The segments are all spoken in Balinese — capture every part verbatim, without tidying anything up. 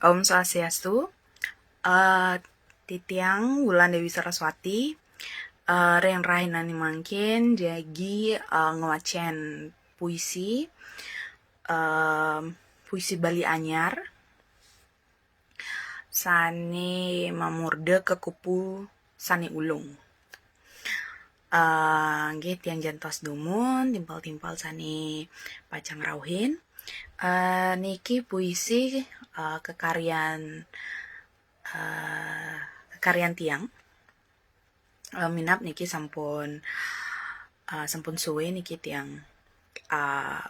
Om Swastiastu. Eh, titiang Wulan Dewi Saraswati. Eh, ring rahina mangkin jagi, eh, ngwacén puisi, eh, puisi Bali Anyar sané mamurda Kekupu Sané Ulung. Eh, nggih, tiang jantos dumun timpal-timpal sané pacang rauhin. Eh, niki puisi, eh, kekaryan, eh, kekaryan tiang. Eh, minab niki sampun, eh, sampun suwé niki tiang, eh,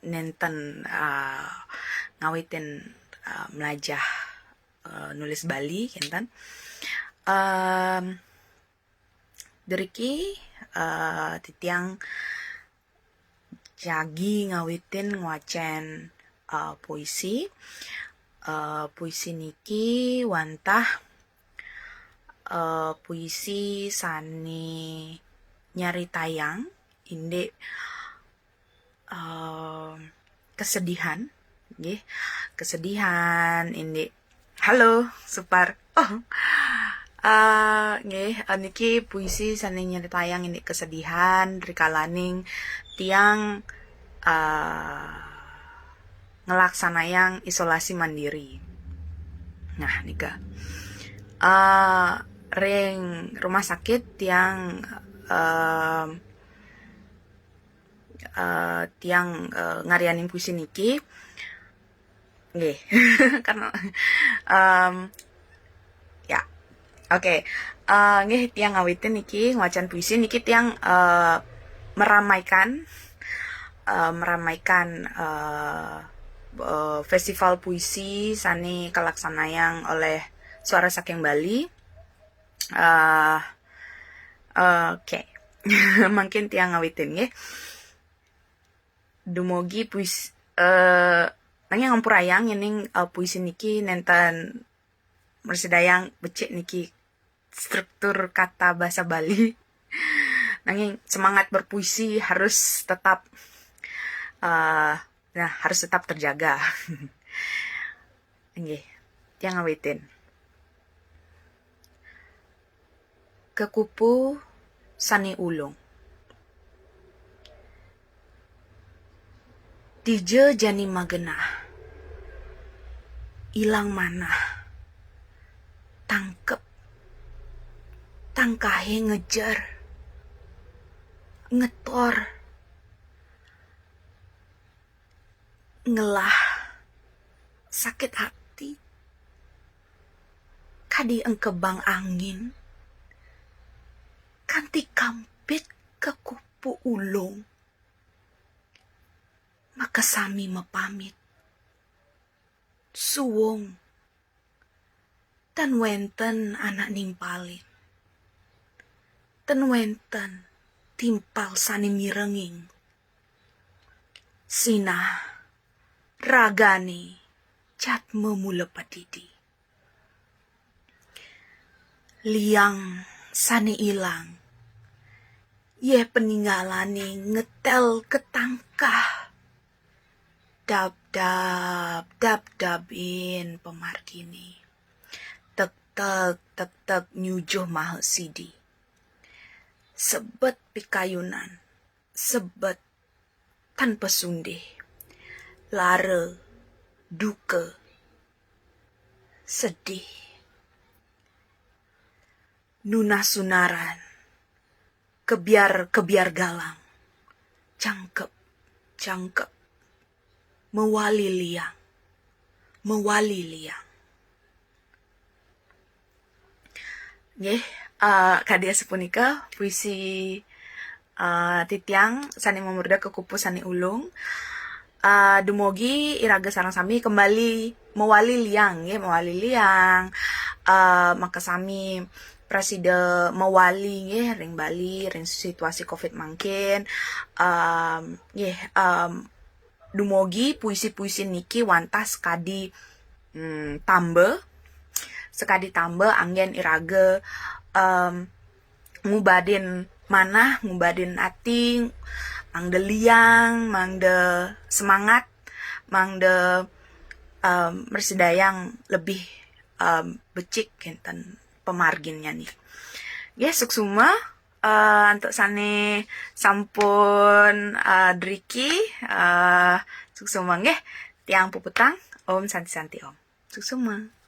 nénten, eh, ngawitin, eh, mlajah, eh, nulis Bali kénten. Em, driki, eh, titiang jagi ngawitin ngwacén, eh, puisi. Eh, puisi niki wantah, eh, puisi sané nyaritayang indik, eh, kesedihan, nggih. Kesedihan indik. Halo, Supar. Oh. Eh, nggih, eh, niki puisi sané nyaritayang indik kesedihan rikalaning tiang, eh, nglaksanayang isolasi mandiri. Nah, nika. Eh, ring rumah sakit tiang, eh, eh, tiang, eh, ngaryanin puisi niki. Nggih. Karena, em, ya. Oke. Eh, nggih, tiang ngawitin niki ngwacén puisi niki tiang, eh, meramaikan, eh, meramaikan, eh, eh, festival puisi sané kalaksanayang oleh Suara Saking Bali. Eh, oke. Mangkin tiang ngawitin nggih. Dumugi puisi, eh, nanging ngampurayang yéning, eh, puisi niki nénten mrasidayang becik niki struktur kata bahasa Bali. Nanging semangat berpuisi harus tetap, eh, nah, harus tetap terjaga. Nggih, tiang ngawitin. Kekupu Sané Ulung. Dija jani magenah, ilang manah, tangkep, tangkahé ngejer, ngetor, ngelah, sakit ati, kadi engkebang angin, kanti kampit Kekupu Ulung. Makasami mapamit. Suwung. Tan wénten anak nimpalin. Tan wénten timpal sané mirengin. Sinah ragané jatma mula padidi. Liang sané ilang, yéh paninggalané ngetél ketangkah. Dab-dab, dab-dabin pamarginé. Tek-tek, tek-tek nyujuh maha sidi. Sebet pikayunan, sebet tanpa sundih. Lara, duka, sedih. Nunah sunaran, kebyar-kebyar galang, jangkep-jangkep, mawali liang, mawali liang. Nggih, eh, kadi asapunika puisi, eh, titiang sané mamurda Kekupu Sané Ulung. Eh, dumugi iraga sareng sami kembali mawali liang, nggih, mawali liang. Eh, makasami prasida mawali, nggih, ring Bali, ring situasi covid mangkin. Em, nggih, em, dumugi puisi-puisi niki wantah sakadi, mm, tamba, sakadi tamba anggén iraga, em, ngubadin manah, ngubadin ati, mangda liang, mangda semangat, mangda, em, mresidayang lebih, em, becik kinten pemarginnyané. Nggih, suksma, eh, antuk sané sampun, eh, driki, eh, suksma nggih, tiang puputang, Om Santi Santi Om. Suksma.